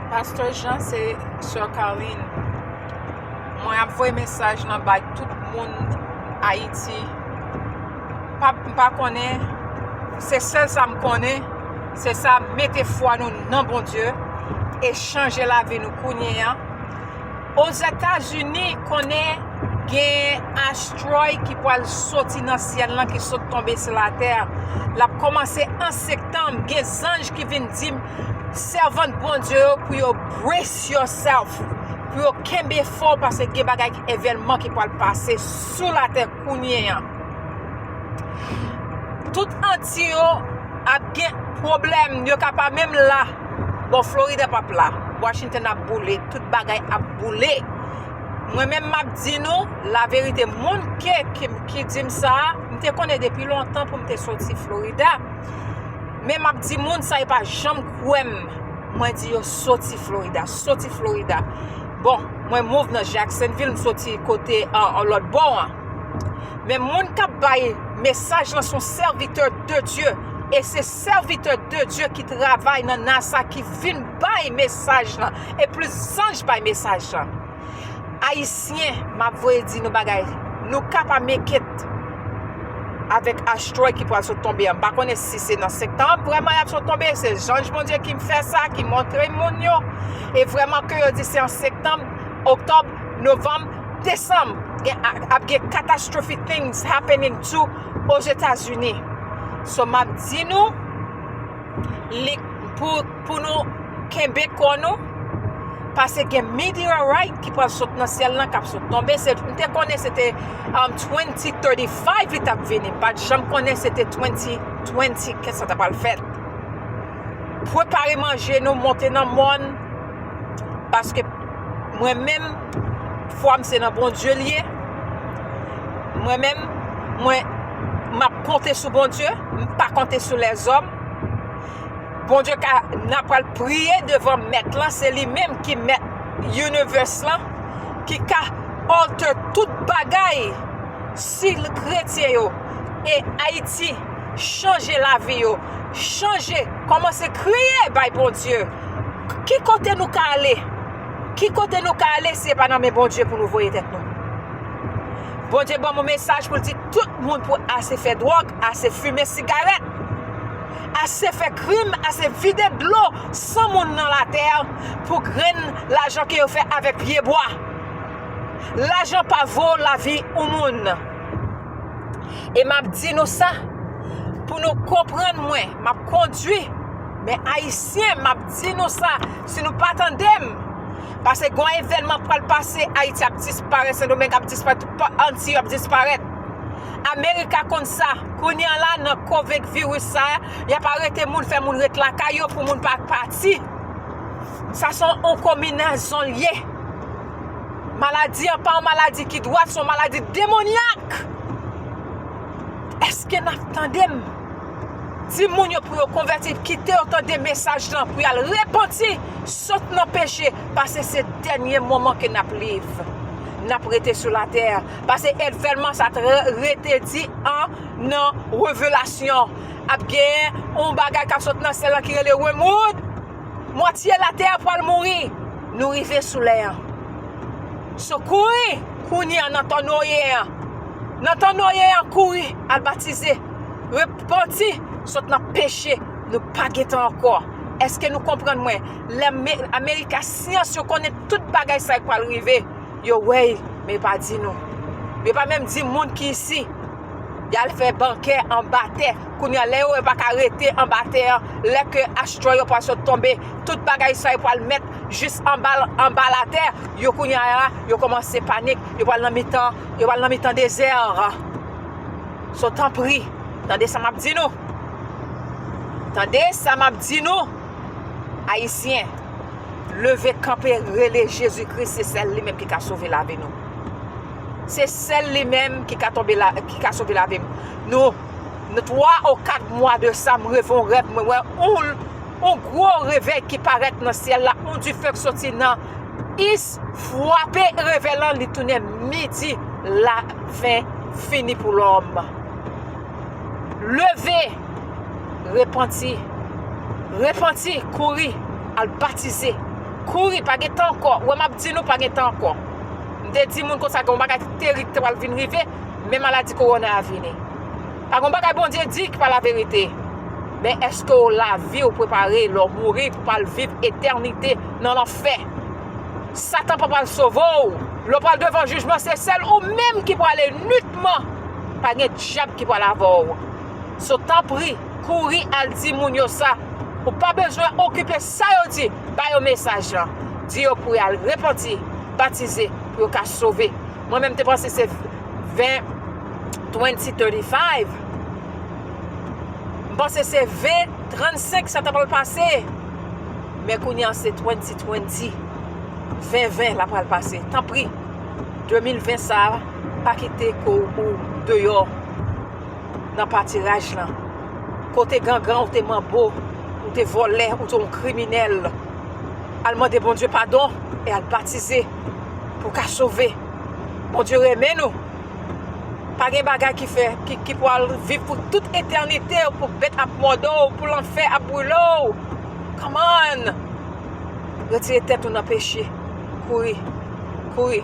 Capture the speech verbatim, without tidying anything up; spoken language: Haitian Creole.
Pastè Jean, se Sè Carline. Mwen ap voye mesaj lan bay tout moun Ayiti. Pa, m pa konnen, se sèl sa m konnen, se sa, mete fwa nou nan Bondye e chanje lavi nou kounye a. Ozetazini, konnen gen asteroid ki pral soti nan syèl lan, ki sot tonbe sou latè. L ap kòmanse an septanm. Gen zanj ki vin di m, sèvant Bondye yo, pou yo brace yourself, pou yo kenbe fò, paske gen bagay, evènman ki pral pase sou latè kounye a. Tout Anti yo ap gen pwoblèm, yo ka pa menm la. Bon, Florida p ap la. Washington ap boule, tout bagay ap boule. Mwen menm, m ap di nou laverite, moun ke, ki, ki di m sa, m te konnen depi lontan pou m te soti Florida. Men m ap di moun sa, yo pa janm kwè m. Mwen di yo soti Florida, soti Florida. Bon, mwen move nan Jacksonville, m soti kote, an, an lòt bò an. Men moun k ap bay mesaj lan se yon sèvitè de Dye. E se sèvitè de Dye ki travay nan NASA ki vin bay mesaj lan. E plis zanj bay mesaj lan. Ayisyen, m ap voye di nou bagay. Nou ka pa make it avèk asteroid ki pral sot tonbe an. M pa konnen si se nan septanm vrèman y ap sot tonbe. Se zanj Bondye ki fè sa, ki montre moun yo. E vrèman ke yo di se an septanm, oktòb, novanm, desanm, gen, ap gen catastrophic things happening too Ozetazini. So, m ap di nou, li, pou, pou nou kenbe kò nou, paske gen meteorite ki pral sot nan syèl lan, k ap sot tonbe. Se, m te konnen se te, um, twenty thirty-five li t ap vini. M pa t janm konnen se te twenty twenty ke sa t ap al fèt. Prepare manje nou, monte nan mòn, paske mwen menm, fwa m se nan Bondye l ye. Mwen menm, mwen, m ap konte sou Bondye, m pa konte sou lèzòm. Bondye ka, n ap pral priye devan Mèt lan, se li menm ki Mèt universe lan, ki ka alter tout bagay si kretyen yo e Ayiti chanje lavi yo, chanje, kòmanse kriye bay Bondye. Ki kote nou ka ale? Ki kote nou ka ale si se pa nan men Bondye pou nou voye tèt nou? Bondye ban m yon mesaj pou l di tout moun pou ase fè dwòg, ase fimen sigarèt, ase fè krim, ase vide dlo san moun nan latè pou grenn lajan ke yo fè avèk pyebwa. Lajan pa vo lavi yon moun. E m ap di nou sa, pou nou konprann mwen, m ap kondui. Men Ayisyen, m ap di nou sa, si nou pa tande m, paske gon evènman pral pase, Ayiti ap disparèt, Sendomeng ap disparèt, tout pa-, Antiy ap disparèt. Amerika konn sa. Kounye a la, nan covid virus sa, y ap arete moun, fè moun ret lakay yo pou moun pa pati. Sa se yon konbinezon l ye. Maladi an pa yon maladi ki dwat, se yon maladi demonyak. Èske n ap tande m? Di moun yo pou yo konvèti, kite yo tande mesaj lan, pou y al repanti, sot nan peche, paske se dènye moman ke n ap live. N ap rete sou latè, paske evènman sa t re-, rete di an nan Revelasyon. Ap gen yon bagay k ap sot nan syèl lan ki rele Wormwood. Mwatye latè a pral mouri. Nou rive sou lè an. So, kouri, kounye a nan tan Noye an. Nan tan Noye an, kouri, al batize. Repanti, sot nan peche, nou pa gen tan ankò. Èske nou konprann mwen? Lè me-, Amerika syans yo konnen tout bagay sa k pral rive. Yo wè l, men yo pa di nou. Yo pa menm di moun ki isi. Y al fè bankè anba tè. Kounye a, lè yo wè yo pa ka rete anba tè an, lè ke asteroid yo pral sot tonbe, tout bagay sa yo pral mèt jis anba, anba latè, yo kounye a la, yo kòmanse panik, yo pral nan mitan, yo pral nan mitan dezè an. So, tanpri, tande sa m ap di nou. Tande sa m ap di nou, Ayisyen. Leve kanpe, rele Jezikri, se sèl li menm ki ka sove lavi nou. Se sèl li menm ki ka tonbe la, ki ka sove lavi m. Nou, nou twa ou kat mwa de sa, m reve yon rèv, mwen wè yon, yon gwo revèy ki parèt nan syèl la, yon dife k soti nan is, frape revèy lan, li tounen midi, lafen fini pou lòm. Leve, repanti, repanti, kouri, al batize, Kouri, pa gen tan ankò. Ou wè m ap di nou pa gen tan ankò. M te di moun konsa gen yon bagay terib ki te pral vin rive, men maladi kowona a vini. Pa gen yon bagay Bondye di ki pa laverite. Men èske w lavi w prepare lè w mouri pou w al viv etènite nan lanfè? Satan pa pral sove w. Lè w pral devan jijman, se sèl ou menm ki pral ale nwitman. Pa gen dyab ki pral avè w. So, tanpri, kouri al di moun yo sa. Ou pa bezwen okipe sa yo di. Ba yo mesaj lan. Di yo pou y al repanti, batize, pou yo ka sove. Mwen menm te panse se ven, twenty thirty-five. M panse se ven trannsenk sa ta pral pase. Men kounye a se twenty twenty. Ven ven la pral pase. Tanpri, de mil ven sa a, pa kite kò w deyò nan patiraj lan. Kote gangan, ou te manbo, ou te vòlè, ou te yon kriminèl. Al mande Bondye padon e al batize pou w ka sove. Bondye renmen nou. Pa gen bagay ki fè, ki, ki pral viv pou tout etènite, pou bèt ap mòde w, pou lanfè ap brile w. Come on! Retire tèt ou nan peche. Kouri. Kouri.